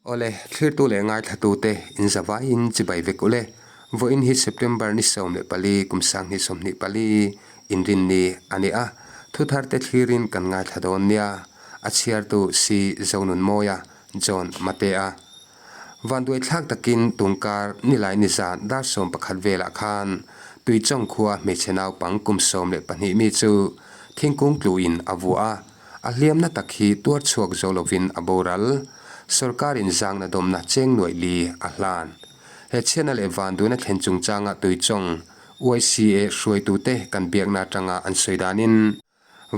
Awle, thlirtu leh ngaithlatute in zavaiin chibai vek ule. Vawiin hi September ni 14 kum 2024 inrinni a ni a, thutharte thlirin kan ngaithla dawn nia, a chhiartu si Zonunmawia, John Matea. Vanduaithlak takin tungkar nilai nizan dar 11 velah khan Tuichawng khua hmeichhe naupang kum 12 mi chu thingkung tluin a vuah a, A hliamna tak hi tuar chhuak zo lovin a boral. Sorkarin zangna dawmna cheng nuaih li a hlan. He chhiatna leh vanduaina thlen chungchanga Tuichawng, YCA, hruaitute kan biakna atanga an sawi danin,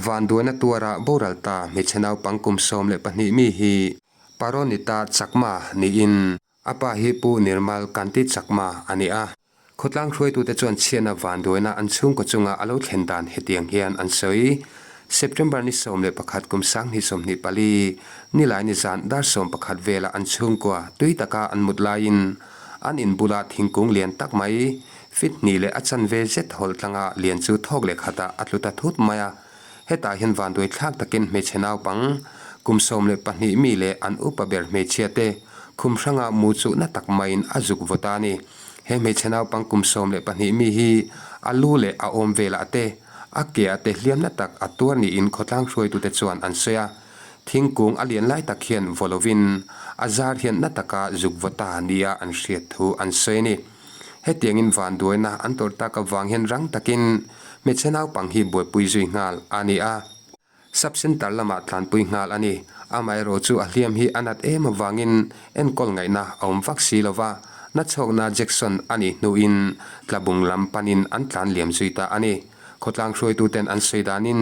vanduaina tuara boral ta hmeichhe naupang kum 12 mi hi Paronita Chakma niin a pa hi Pu Nirmal Kanti Chakma a ni a. Khawtlang hruaitute chuan chhiatna vanduaina an chhungkaw chunga a lo thlen dan hetiang hian an sawi. September ni 11 kum 2024 nilai ni zan dar 11 vela an chhungkua tui taka an mut laiin an in bula thingkung lian tak mai fit hnih leh a chanve zet hawlh tlanga lian chu thawk leh khatah a tlu ta thut mai a. Hetah hian vanduai thlak takin hmeichhe naupang kum 12 mi leh an upa ber hmeichhia te khum hranga mu chuhna tak maiin a zuk vaw ta a ni. He hmeichhe naupang kum 12 mi hi a lu leh a awm velah te, a ke ah te hliamna tak a tuar niin khawtlang hruaitute chuan an sawi a. Thingkung a lian lai tak hian vaw lovin a zar hian na taka zuk vaw ta nia an hriat thu an sawi a ni. Hetiangin vanduaina an tawrh tak avang hian rang takin hmeichhe naupang hi buaipui zui nghal a ni a. Sub Centre lamah tlanpui nghal a ni. Amaherawh chu a hliam hi a nat em avangin enkawl ngaihna a awm vak si lo va, nachhawkna Jackson a nih hnuin Tlabung lam panin an tlan liam zui ta a ni. Khawtlang hruaituten an sawi danin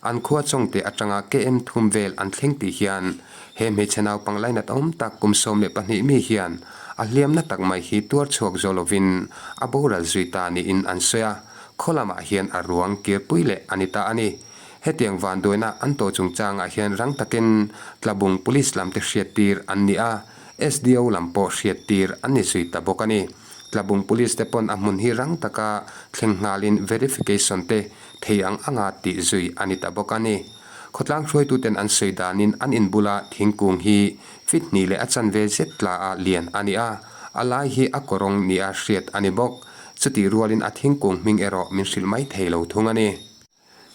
an khua chawngte atanga KM thum vel an thleng tih hian he hmeichhe naupang lainat awm tak kum 12 mi hian a hliamna tak mai hi tuar chhuak zo lovin a boral zui ta niin an sawi a, khaw lamah hian a ruang kirpui leh a ni ta a ni. Hetiang vanduaina an tawh chungchangah hian rang takin Tlabung Police lamte hriattir an ni a, SDO lam pawh hriattir an ni zui ta bawk a ni. Tlabung Police te pawn a hmun hi rang taka thleng nghalin verification te thei ang anga tih zui a ni ta bawk a ni. Khawtlang hruaituten an sawi danin an in bula thingkung hi fit hnih leh a chanve zet tla a lian a ni a, a lai hi a kawrawng nia hriat a ni bawk. Chutih rualin a thingkung hming erawh min hrilh mai thei lo thung a ni.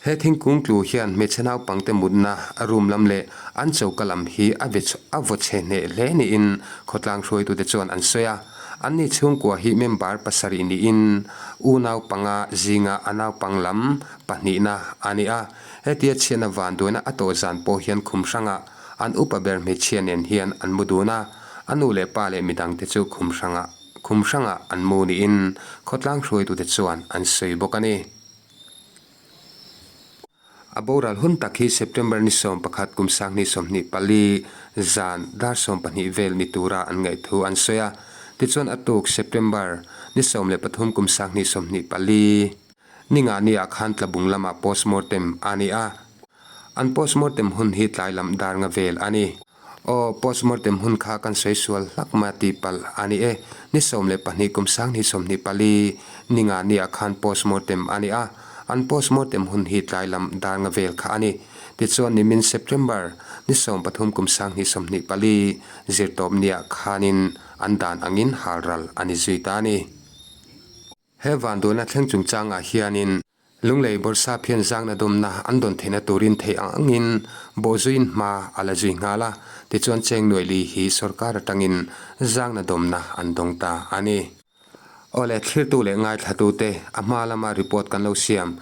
He thingkung tlu hian hmeichhe naupangte mutna a room lam leh an choka lam hi a ve a vaw chhe hneh hle niin khawtlang hruaitute chuan an sawi a. Anni chhungkua hi member pasarih niin u naupanga zinga a naupang lam pahnihna a ni a. Hetia chhiatna vanduaina a tawh zan pawh hian khum hrangah an upa ber hmeichhia nen hian an mu dun a, a nu leh pa leh midangte chu khum hrangah khum hrangah an mu niin khawtlang hruaitute chuan an sawi bawk a ni. A boral hun tak hi September ni 11 kum 2024 zan dar 12 vel ni tura an ngaih thu an sawi a. Tichuan a tuk September ni 13 kum 2024 ni nga ni ah khan Tlabung lamah postmortem a ni a. An postmortem hun hi tlai lam dar nga vel a ni. Aw, postmortem hun kha kan sawi sual hlak mai a tih palh a ni e. Ni 12 kum 2024 ni nga ni ah khan postmortem a ni a, an postmortem hun hi tlai lam dar nga vel kha a ni. Tichuan nimin September ni 13 kum 2024 zirtawp ni ah khanin an dan angin halral a ni zui ta a ni. He vanduaina thleng chungchangah hianin Lunglei Bawrhsap hian zangna dawmna an dawn theihna turin theih ang angin bawhzuiin hma a la zui nghal a, tichuan cheng nuaih li hi sorkar atangin zangna dawmna an dawng ta a ni. Awle, thlirtu leh ngaithlatute a hma lama report kan lo siam.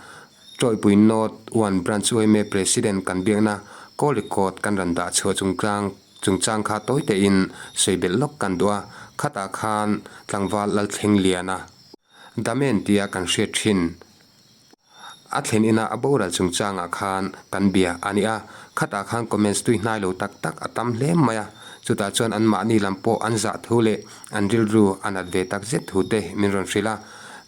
Tawipui North One Branch yma President kan biakna call record kan rawn dah chhuah chungchang chungchang kha tawi tein sawi belh lawk kan duh a, khatah khan tlangval Lalthleng Liana Damen tia kan hriat thin. A thlen ina a boral chungchangah khan kan bia a ni a, khatah khan comments tui hnai lo tak tak a tam hle mai a, chutah chuan anmahni lam pawh an zah thu leh an rilru a nat ve tak zet thu te min rawn hrilh a.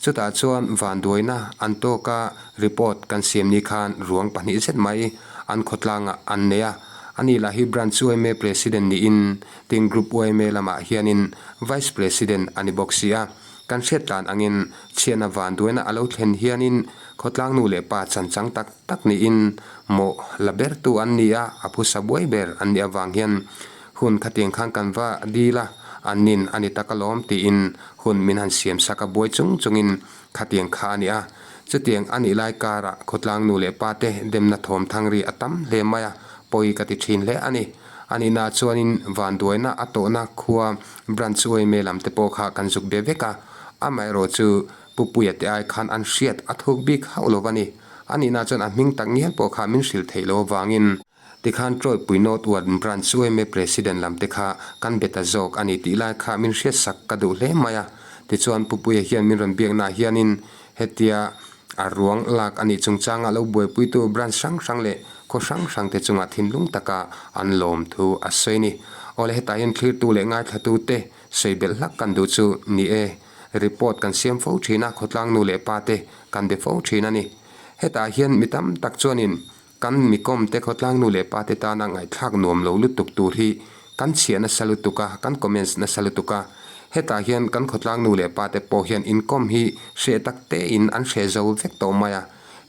Chutah chuan vanduaina an tawka report kan siam ni khan ruang pahnih zet mai an khawtlangah an nei a, ani lah hi Branch yma President niin tin Group yma lamah hianin Vice President a ni bawk si a. Kan hriat tlan angin chhiatna vanduaina a lo thlen hianin khawtlang nu leh pa chanchang tak tak niin mawh la bertu an ni a, a phusa buai ber an nih avang hian Hun khatiang khan kan va dil a, an nin a ni tak alawm tiin hun min han siam sak a, buai chung chungin khatiang kha a ni a. Chutiang a nih lai karah khawtlang nu leh pa te demna thawm thang ri a tam hle mai a, pawi ka ti thin hle a ni. A nihnaah chuanin vanduaina a tawhna khua branch uaime lam te pawh kha kan zuk be vek a, amaherawh chu Pupuia te ai khan an hriat a thuk bik hauh lo a ni. A nihnaah chuan a hming tak ngial pawh kha min hrilh theih loh avangin Tikhan Trawipui North Ward Branch yma President lam te kha kan be ta zawk a ni tih lai kha min hriatsak ka duh hle mai a. Tichuan Pupuia hian min rawn biaknaah hianin hetia a ruang lak a nih chungchanga lo buaipuitu branch hrang hrang leh khaw hrang hrang te chungah thinlung taka an lawm thu a sawi a ni. Awle hetah hian thlirtu leh ngaithlatu te sawi belh hlak kan duh chu ni e. Report kan siam fo thin a, khawtlang nu leh pa te kan be fo thin a ni. Hetah hian mi tam tak chuanin Kan mikawm te khawtlang nu leh pa te tana ngaihthlak nuam lo lutuk tur hi kan chhiah nasa lutuk a, kan comments nasa lutuk a. Hetah hian kan khawtlang nu leh pa te pawh hian inkawm hi hreh tak tein an hreh zo vek tawh mai a.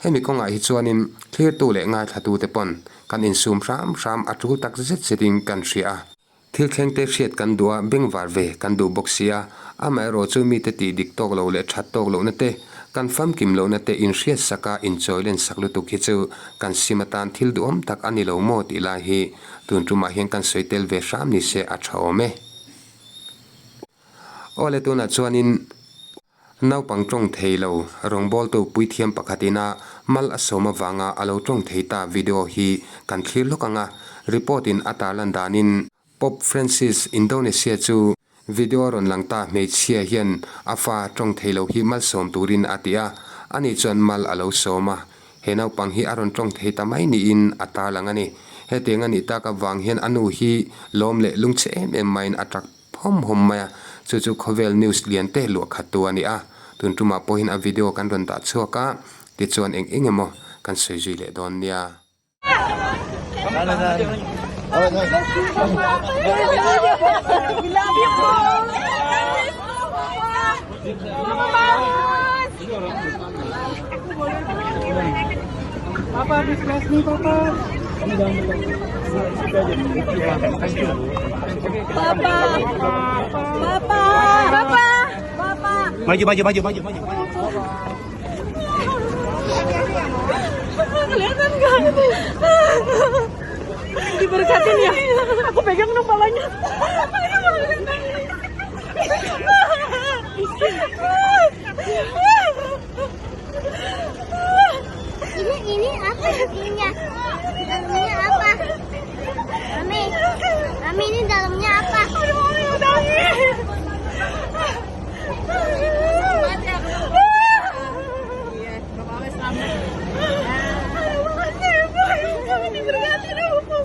Hemi kawngah hi chuanin thlirtu leh ngaithlatu te pawn kan insum hram hram a tul tak zet zetin kan hria a. Thil thlengte hriat kan duh a, bengvar ve kan duh bawk si a, amaherawh chu mite tih dik tawk loh leh that tawk lohna te, kan famkim lohna te inhriat sak a, inchawi len sak lutuk hi chu kan sim atan thil duhawm tak a ni lo maw tih lai hi tun tumah hian kan sawi tel ve hram ni se a tha awm e. Aw le tunah chuanin. Naupang tawng thei lo, rawngbawltu puithiam pakhat ina mal a sawm avanga a lo tawng thei ta video hi kan thlir lawk ang a, report in a tarlan danin Pope Francis Indonesia chu video a rawn lang ta hmeichhia hian a fa tawng thei lo hi malsawm turin a ti a, ani chuan mal a lo sawm a, he naupang hi a rawn tawng thei ta mai niin a tarlang a ni. Hetiang a nih tak avang hian a nu hi lawm leh lungchhe em em maiin a trak Hawm hawm mai a, chu chu khawvel news lian te luah khat tu a ni a, tun tumah pawhin a video kan rawn dah chhuak a, tichuan eng eng emaw kan sawi zui leh dawn nia. Maju maju maju maju maju. Kelihatan nggak? Diberkatin ya. Aku pegang dong palanya. Ini ini apa isinya? Dalamnya apa? Mami, Mami ini dalamnya apa? Aduh, mami mau nangis. Iya, Bapak Awes selamat. Aduh, makasih ya, Pak. Kami diberkatin sama Bapak.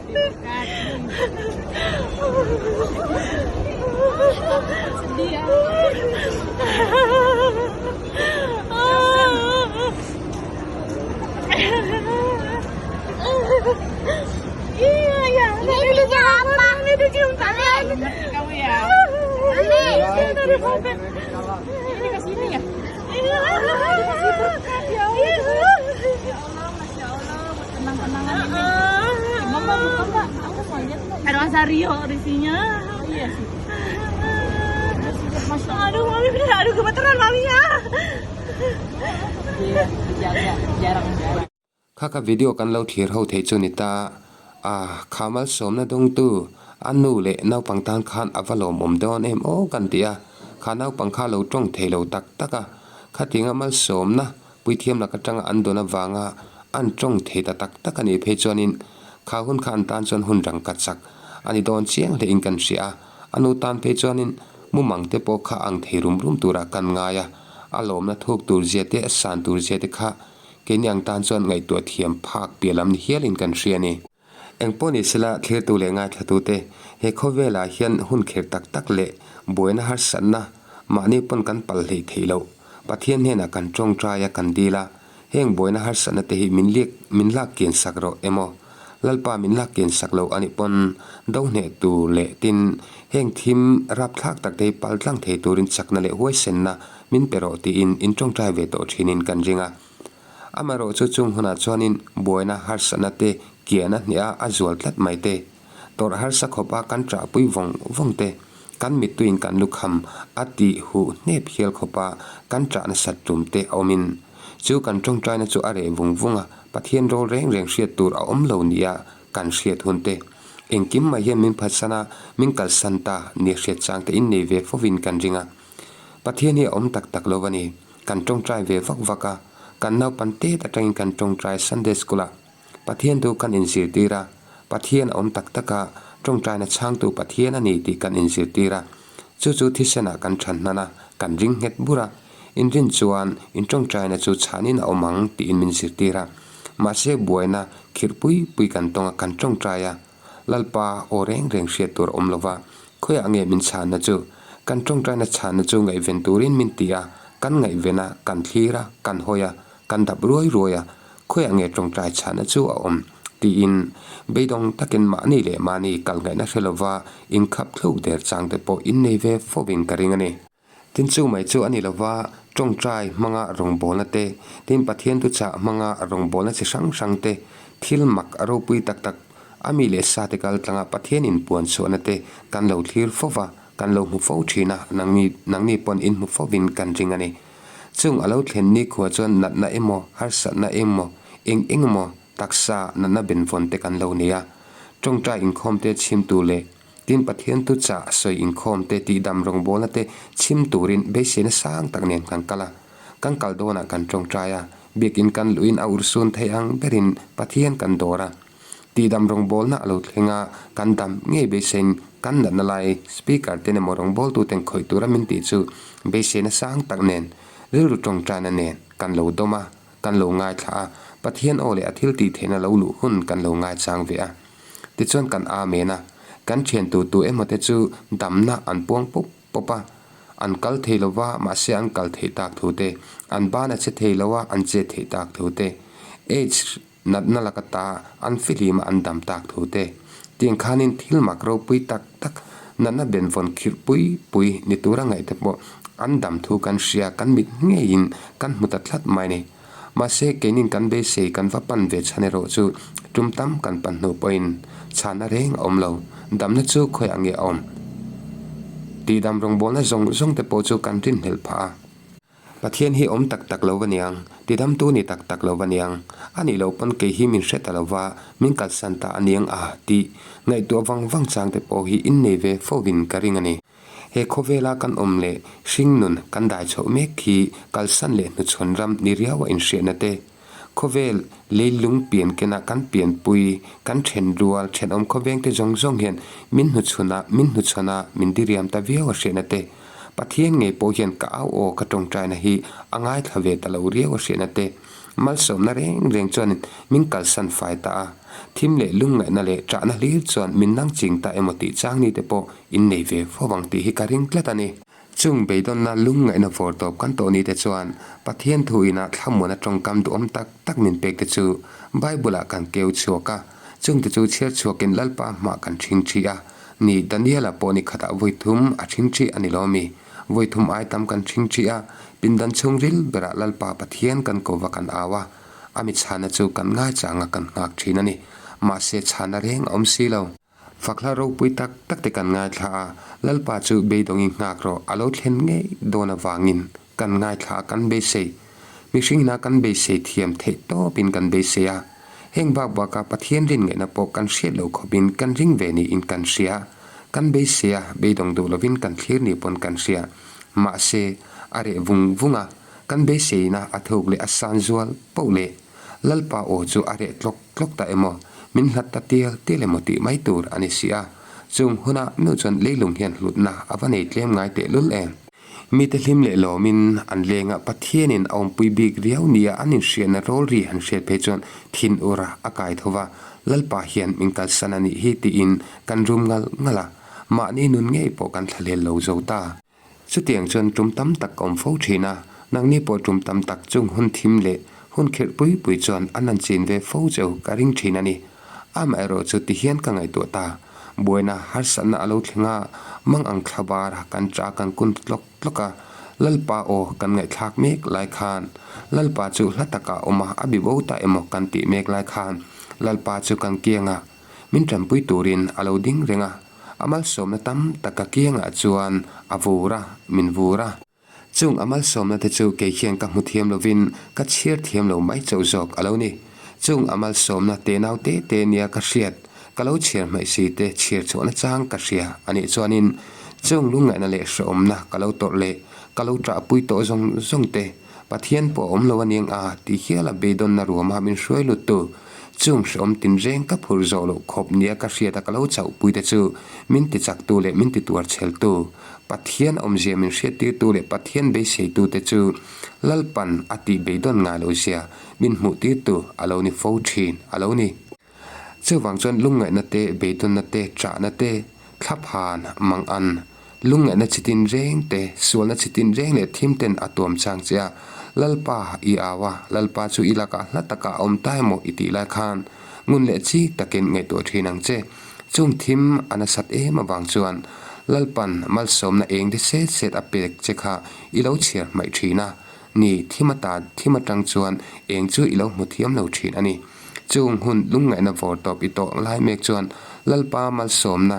Sedih ya. Iya, ya. Ini isinya apa? Ini udah cium tangan. Kamu ya. Mami, Iya, Bapak. Ini ke sini ya. Iya. Dikasih berkat ya Allah. Iya. Ya Allah, masya Allah, tenang-tenangan ini. Mama buka mbak, aku mau lihat mbak. Ada Mas Aryo risinya. Oh, iya sih. Masya Allah. Aduh, mami bener, aduh gemeteran maminya. Iya, dijaga, jarang-jarang. Kha ka video kan lo thlir ho thei chu ni ta a, kha malsawmna dawngtu a nu leh naupang tan khan a va lawmawm dawn em aw kan ti a, kha naupang kha lo tawng thei lo tak tak a, khatinga malsawmna puithiam lak atanga an dawn avanga an tawng thei ta tak tak a nih phei chuanin kha hun kha an tan chuan hun rangka chak a ni dawn chiang hlein kan hria a, a nu tan phei chuanin mumang te pawh kha ang thei rum rum turah kan ngai a, a lawmna thuk tur zia te a san tur zia te kha Keini ang tan chuan ngaihtuah thiam phak piah lam ni hialin kan hria a ni. Engpawh ni sela thlirtu leh ngaithlatute he khawvelah hian hun kher tak tak leh buaina harsatna mahni pawn kan pal hleih theih loh. Pathian hnenah kan tawngtai a kan dil a, heng buaina harsatna te hi min liak min lak kian sak rawh emaw Lalpa min lak kian sak loh anih pawn do hneh tur leh tin heng thim rapthlak tak te hi pal tlang thei turin chakna leh huaisenna Min pe rawh tiin in tawngtai ve tawh thinin kan ring a. Amaherawh chu chung hunah chuanin buaina harsatna te kiahna hniha a zual tlat mai te. Tawrh harsa khawpa kan ṭahpui vawng vawng te, kan mittuiin kan lukham a tih huh hnep hial khawpa kan ṭah nasat tum te a awmin, chu kan ṭawngṭaina chu a reh vung vung a, Pathian rawl reng reng hriat tur a awm lo nia kan hriat hun te. Engkim mai hian min phatsan a, min kalsan ta nia hriat chang te innei ve fovin kan ring a. Pathian hi a awm tak tak lo a ni. Kan ṭawngṭai ve vak vak a, kan naupan tet aṭangin kan ṭawngṭai Sunday School ah. Pathian chu kan inzirtir a, Pathian a awm tak tak a, ṭawngṭaina chhangtu Pathian a ni tih kan inzirtir a. Chu chu thisenah kan ṭhan hnan a, kan ring nghet bur a. Inrin chuan in ṭawngṭaina chu chhanin a awm ang tiin min zirtir a. Mahse buaina khirh pui pui kan tawng a, kan ṭawngṭai a. Lalpa aw reng reng hriat tur a awm lo va, khawiah nge min chhanna chu? Kan ṭawngṭaina chhanna chu ngaihven turin min ti a, kan ngaihven a, kan thlir a, kan hawi a, kan dap ruai ruai a, khawiah nge ṭawngṭai chhanna chu a awm? tiin beidawng takin mahni leh mahni kal ngaihna hre lova inkhap thluk der chang te pawh innei ve fovin ka ring a ni. Tin chu mai chu a ni lova, ṭawngṭai hmanga rawngbawlna te, tin Pathian thuchah hmanga rawngbawlna chi hrang hrang te, thil mak a ropui tak tak a mi leh sa te kal tlanga Pathian inpuan chhuahna te kan lo thlir fo va, kan lo hmu fo ṭhin a, nangni nangni pawn inhmu fovin kan ring a ni. Chung a lo thlen nikhua chuan natna emaw, harsatna emaw, eng eng emaw taksa natna benvawn te kan lo nei a, ṭawngṭai inkhawm te chhimtu leh Tin, Pathian tuchah sawi inkhawm te, tihdam rawngbawlna te chhim turin beiseina sang tak nen kan kal a. Kan kal dawnah kan tawngtai a, biakin kan luhin a urhsun thei ang berin Pathian kan dawr a. Tihdam rawngbawlna a lo thleng a, kan dam ngei beisein kan natna lai speaker ten emaw rawngbawltuten khawih tura min tih chu beiseina sang tak nen, rilru tawngtaina nen kan lo dawm a, kan lo ngaithla a, Pathian aw leh a thil tih theihna lo luh hun kan lo ngaichang ve a. Tichuan kan Amen a, kan thian tu tu emaw te chu damna an puang pawp pawp a, an kal thei lo va, mahse an kal theih tak thu te, an ban a che thei lo a, an chet theih tak thu te, AIDS natna laka ta an fihlim a an dam tak thu te, tiang khanin thil mak ropui tak tak natna benvawn khirh pui pui ni tura ngaih te pawh an dam thu kan hria, kan mit ngeiin kan hmu ta tlat mai ni. Mahse, keinin kan beisei kan va pan ve chhan erawh chu tum tam kan pan hnu pawhin chhanna reng a awm lo. Damna chu khawiah nge a awm? Tihdam rawngbawlna zawng zawng te pawh chu kan rinhlelh phah a. Pathian hi awm tak tak lo va niang, tidamtu ni tak tak lo va niang. A nih loh pawn kei hi min hre ta lo va, min kalsan ta a niang a tih ngaihtuah vang vang chang te pawh hi innei ve fovin ka ring a ni. He khawvela kan awm leh hringnun kan dai chhoh mek khi kalsan leh hnuchhawn ram ni riaua inhriatna te, khawvel leilung pian kena kan pianpui, kan then rual, thenawm khawvengte zawng zawng hian min hnuchhun a, min hnuchhawn a, min diriam ta viau a hriatna te, Pathian ngei pawh hian ka au aw ka tawngtaina hi a ngaithla ve ta lo riau a hriatna te, malsawmna reng reng chuanin min kalsan fai ta a, thim leh lungngaihna leh ṭahna hlir chuan min nangching ta emaw tih chang ni te pawh In nei ve fo vang tih hi ka ring tlat a ni. Chung beidawnna lungngaihna vawr tawp kan tawh ni te chuan Pathian thu inah thlamuana tawngkam duhawm tak tak min pek te chu Bible ah kan keu chhuak a, chung te chu chhiar chhuakin Lalpa hmah kan ṭhing ṭhi a ni. Daniela pawh ni khatah vawi thum a ṭhing ṭhi a ni lo mi? Vawi thum ai tam kan ṭhing ṭhi a, pindan chhungril berah Lalpa Pathian kan ko va kan au a, a mi chhana chu kan ngaichang a kan nghak ṭhin a ni. Mahse chhana reng a awm si lo. Fakhla ropui tak tak te kan ngaithla a, Lalpa chu beidawngin nghak rawh, a lo thlen ngei dawn avangin kan ngaithla a, kan beisei. Mihring ina kan beisei thiam theih tawpin kan beisei a, heng bak baka Pathian rin ngaihna pawh kan hriat loh khawpin kan ring ve niin kan hria. Kan beisei a, beidawng duh lovin kan thlir ni pawn kan hria. Mahse, a reh vung vung a, kan beiseina a thuk leh a san zual poh leh Lalpa aw chu a reh tlawk tlawk ta emaw, min hlat ta tial tial emaw tih mai tur a ni si a. Chung hunah meuh chuan leilung hian hlutna a va nei tlem ngai tehlul em. Mite hlim leh lawmin an lengah Pathianin a awmpui bik riau nia an inhriatna rawl ri han hriat phei chuan thin ura a kai tho va, Lalpa hian min kalsan a nih hi tiin kan rum ngal ngal a, mahni nun ngei pawh kan thlahlel lo zo ta. Chutiang chuan tum tam tak ka awm fo thin a, nangni pawh tum tam tak chung hun thim leh hun khirh pui pui chuan an han chin ve fo cheu ka ring thin a ni. Amaherawh chu tihian ka ngaihtuah ta, buaina harsatna a lo thleng a, mang ang thla bar kan cha kan kun tlawk tlawk a, Lalpa aw kan ngaihthlak mek lai khan Lalpa chu hla takah awm a, a bi bo ta emaw kan tih mek lai khan Lalpa chu kan kiangah. Min tanpui turin a lo ding reng a, a malsawmna tam tak ka kiangah chuan a vur a, min vur a. Chung a malsawmna te chu kei hian ka hmu thiam lovin ka chhiar thiam lo mai chauh zawk a lo ni. Chung a malsawmna tenau te te nia ka hriat, ka lo chhiar hmaih si te chhiar chhuahna chang ka hria a nih chuanin chung lungngaihna leh hrehawmna ka lo tawrh leh ka lo ṭahpui tawh zawng zawng te Pathian pawh a awm lo aniang a tih hial a beidawnna ruama min hruai lut tu. Chung hrehawm tinreng ka phur zawh loh khawp nia ka hriat a ka lo chauhpui te chu min ti chak tu leh min ti tuar chhel tu, Pathian awmzia min hriattir tu leh Pathian beisei tu te chu Lalpan a tih beidawn ngai lo zia min hmuh tir tu a lo ni fo thin a lo ni. Chuvang chuan lungngaihna te, beidawnna te, chahna te, thlaphan, mangan, lungngaihna chi tin reng te, sualna chi tin reng leh thim ten a tuam chang che a, Lalpa i au a, Lalpa chu i lakah hla takah a awm ta emaw i tih lai khan ngun leh chik takin ngaihtuah thin ang che. Chung thim a nasat em avang chuan Lalpan malsawmna eng de set set a pek che kha i lo chhiar hmaih thin a, Ni, thim ata thim atang chuan eng chu i lo hmu thiam lo thin a ni. Chung hun lungngaihna vawr tawp i tawh lai mek chuan Lalpa malsawmna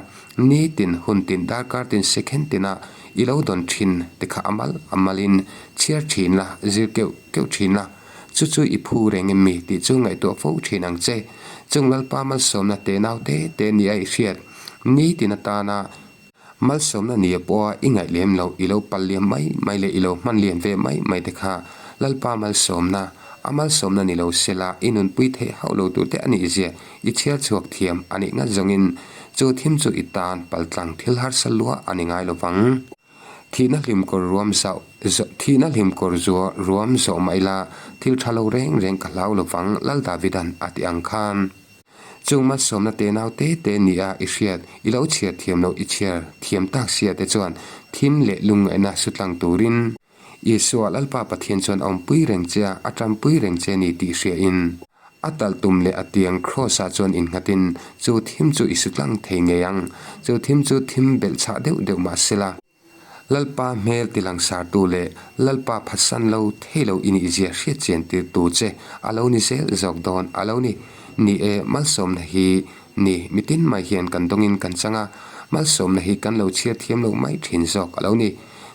nitin hun tin darkar tin second tina i lo dawn thin te kha amal amalin chhiar thin la, zir keuh keuh thin la. Chu chu i phu reng em mi tih chu ngaihtuah fo thin ang che. Chung Lalpa malsawmna tenau te te nia i hriat nitin atana Malsawmna nia pawha i ngaih lem loh, i lo pal liam mai mai leh i lo hman liam ve mai mai te kha Lalpa malsawmna, a malsawmna ni lo sela i nunpui theih hauh lo tur te a nih zia i chhiar chhuak thiam a nih ngat zawngin chu thim chu i tan paltlang thil harsa lua a ni ngai lovang. Thihna hlim kawr ruam zauh thihna hlim kawr ruam zawh mah ila thil tha lo reng reng ka hlau lovang Lal Davidan a ti ang khan. Chung malsawmna te nau te te nia i hriat, i lo chhiar thiam loh i chhiar thiam tak sia te chuan thim leh lungngaihna sutlang turin Isua Lalpa Pathian chuan a awmpui reng che a, a tanpui reng che ni tih hriain a talh tum leh a tiang Kraws ah chuan innghatin chu thim chu i sutlang thei ngei ang. Chu thim chu thim belhchhah deuh deuh mah sela. Lalpa hmel ti langsartu leh Lalpa phatsan lo thei lo i nih zia hriat chian tirtu che a lo ni zel zawk dawn a lo ni. Ni e, malsawmna hi ni mitin mai hian kan dawngin kan chang a, malsawmna hi kan lo chhiar thiam lo mai thin zawk a lo ni.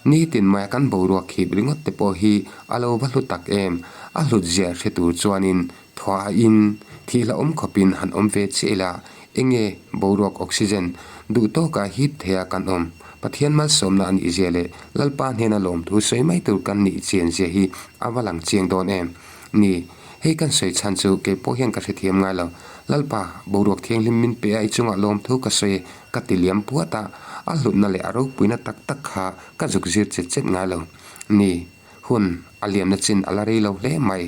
Nitin maia kan boruak hip ringawt te pawh hi a lo va hlu tak em, a hlut zia hre tur chuanin Thuain thih hlauhawm khawpin han awm ve chiah ila, enge boruak oxygen duh tawkah hip theia kan awm? Pathian malsawmna a nih zia leh Lalpa hnena lawmthu sawi mai tur kan nih chian zia hi a va lang chiang dawn em? Ni, hei kan sawi chhan chu kei pawh hian ka hrethiam ngai lo. Lalpa, boruak thianghlim min pe a i chungah lawmthu ka sawi ka ti liam puat a, a hlutna leh a ropuina tak tak kha ka zuk zir chet chet ngai lo. Ni. Hun a liamna chin a la rei lo hle mai.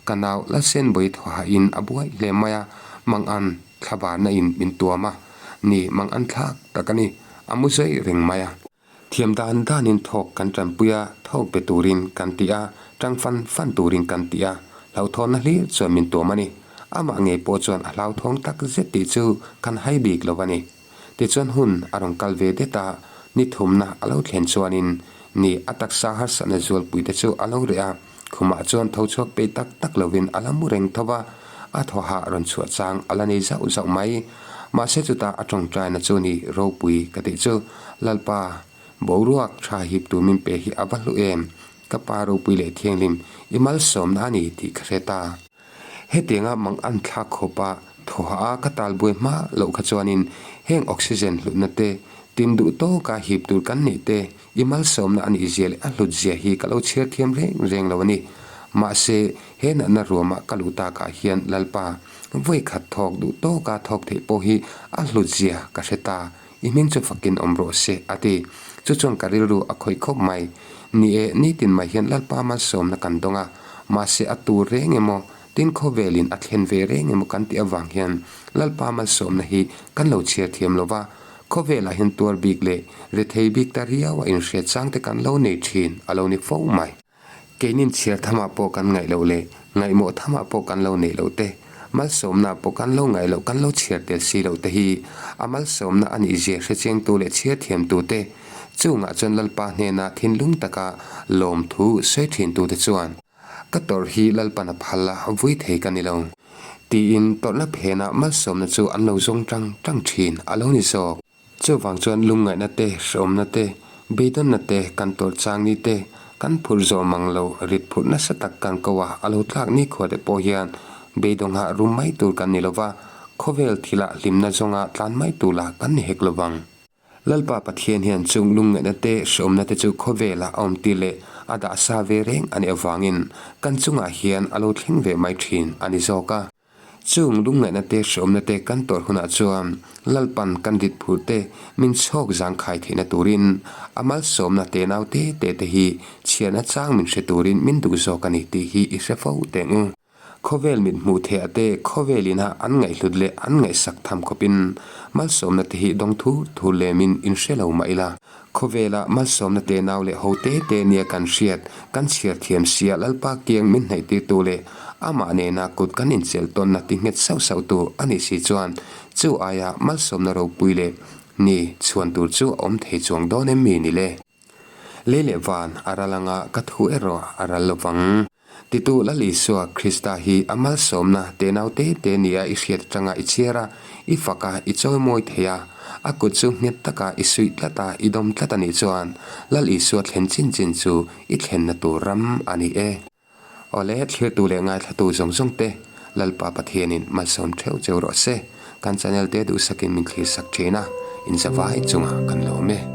Ka nau Lalsenbawi thawhain a buai hle mai a, Mangan thlabarna in min tuam a. Ni, Mangan thlak tak a ni. A mu zai reng mai a. Thiam dan danin thawk kan tanpui a, thawk be turin kan ti a, tang fan fan turin kan ti a. Hlauhthawnna hlir chuan min tuam a ni. Amah ngei pawh chuan a hlauthawng tak zet tih chu kan hai bik lo a ni. Tichuan hun a rawn kal ve det a, ni thumna a lo thlen chuanin ni a taksa harsatna zualpui te chu a lo reh a, khumah chuan tho chhuak peih tak tak lovin a la mu reng tho va, a thawhah rawn chhuah chang a la nei zauh zauh mai. Mahse chutah a tawngtaina chu ni ropui ka tih chu, Lalpa, boruak tha hip tur min pe hi a va hlu em? Ka pa ropui leh thianghlim i malsawmna a ni tih ka hre ta. Hetianga mang an thlak khawpa thawhah a ka tal buai hma loh kha chuanin heng oxygen hlutna te, tin duh tawka hip tur kan nih te, i malsawmna a nih zia leh a hlut zia hi ka lo chhiar thiam reng reng lo a ni. Mahse, he natna ruama ka luh takah hian Lalpa, vawi khat thawk duh tawka thawk theih pawh hi a hlut zia ka hre ta. I hming chu fakin awm rawh se, a ti. Chu chuan ka rilru a khawih khawp mai. Ni e, nitin mai hian Lalpa malsawmna kan dawng a, mahse a tur reng emaw, tin khawvelin a thlen ve reng emaw kan tih avang hian Lalpa malsawmna hi kan lo chhiar thiam lo va, khawvelah hian tuar bik leh rethei bik ta riau a inhriat chang te kan lo nei thin a lo ni fo mai. Keinin chhiar thamah pawh kan ngaih loh leh ngaihmawh thamah pawh kan lo neih loh te, malsawmna pawh kan lo ngaih loh kan lo chhiar tel si loh te hi a malsawmna a nih zia hrechiangtu leh chhiar thiamtu te chungah chuan Lalpa hnena thinlung taka lawmthu sawi thintu te chuan ka tawrh hi Lalpan a phal a, vui thei ka ni lo. Tiin tawrhna phenah malsawmna chu an lo zawng tang tang thin a lo ni zawk. Chuvang chuan lungngaihna te, hrehawmna te, beidawnna te, kan tawrh chang ni te, kan phurh zawh mang lo, rit phurh nasa tak kan ko a, a lo tlak nikhua te pawh hian beidawngah rum mai tur kan ni lova, khawvel thilah hlimna zawnga tlan mai tur lah kan ni hek lovang. Lalpa Pathian hian chung lungngaihna te, hrehawmna te chu khawvelah a awm tir leh a dah sa ve reng a nih avangin kan chungah hian a lo thleng ve mai thin a ni zawk a. Chung lungngaihna te, hrehawmna te kan tawrh hunah chuan Lalpan kan rit phur te min chhawk zangkhai theihna turin a malsawmna tenau te te te hi chhiarna chang min hre turin min duh zawk a ni tih hi i hre fo teng u. Khawvel mit hmuh theih te khawvel ina an ngaihhlut leh an ngaihsak tham khawpin malsawmna te hi dawng thur thur lemin in hre lo mah ila. Khawvela malsawmna te nau leh ho te te nia kan hriat, kan chhiar thiam sia Lalpa kiang min hnaihtirtu leh amah nena kut kan inchelh tawnna ti nghet sauh sauh tu a nih si chuan chu aia malsawmna ropui leh ni chhuan tur chu a awm thei chuang dawn em mi ni le? Lei leh van a ral anga ka thu erawh a ral lo vang. Titu Lal Isua Krista hi a malsawmna tenau te te nia i hriat atanga i chhiar a, i fak a, i chawimawi thei a, a kut chu nghet taka i suih tlat a, i dawm tlat a nih chuan Lal Isua thlen chin chin chu i thlenna tur ram a ni e. Awle, thlirtu leh ngaithlatu zawng zawng te, Lalpa Pathianin malsawm theuh cheu rawh se. Kan channel te duhsakin min thlirsak thin a, inzavai chungah kan lawm e.